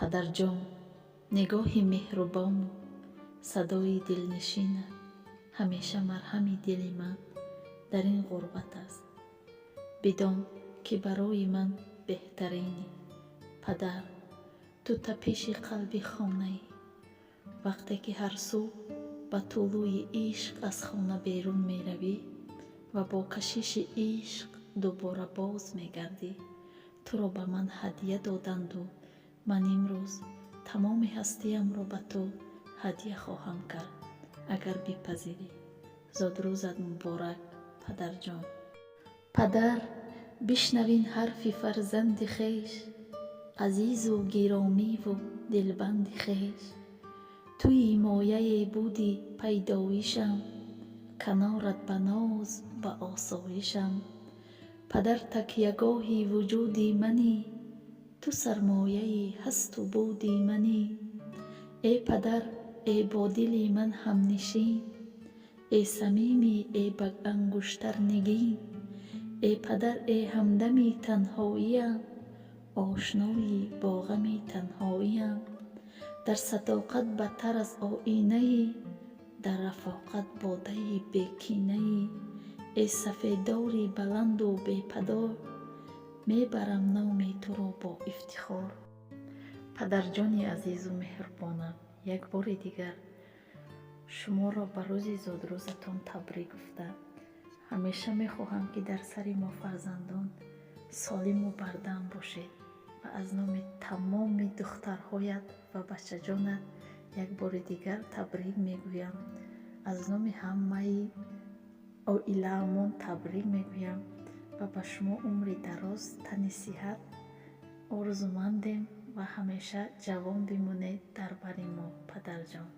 Падарҷон, нигоҳи меҳрубону садои дилнишинат ҳамеша марҳами дили ман дар ин ғурбат аст. Бидон, ки барои ман беҳтаринӣ. Падар, ту тапиши қалби хонаӣ. Вақте ки ҳар субҳ ба тулӯи ишқ аз хона берун меравӣ ва бо кашиши ишқ дубора боз мегардӣ, туро ба ман ҳадя доданду ман имрӯз тамоми ҳастиямро ба ту ҳадя хоҳам кард, агар бипазирӣ. Зодрӯзат муборак, падарҷон. Падар, бишнавин ҳарфи фарзанди хеш, азизу гиромиву дилбанди хеш. Туи мояе буди пайдоишам, канорат ба ноз, ба осоишам. Падар, такягоҳи вуҷуди манӣ, ту сармояи ҳасту буди манӣ. Э падар, э бо дили ман ҳамнишин, э самимӣ, э ба ангуштар нигин, э падар, э ҳамдами танҳоиям, ошнои бо ғами танҳоиям. Дар садоқат бадтар аз оинаӣ, дар рафоқат бодаи бекинаӣ. Э сафедори баланду бепадор, мебарам номи туро бо ифтихор. Падарҷони азизу меҳрубонам, як бори дигар шуморо ба рӯзи зодрӯзатон табрик гуфта, ҳамеша мехоҳам, ки дар сари мо фарзандон солиму бардам бошед ва аз номи тамоми духтарҳоят ва бачаҷонат як бори дигар табрик мегӯям. Аз номи ҳамаи оилаамон табрик мегӯям ва ба шумо умри дароз, тани сиҳат орзумандем ва ҳамеша ҷавон бимонед дар бари мо, падарҷон.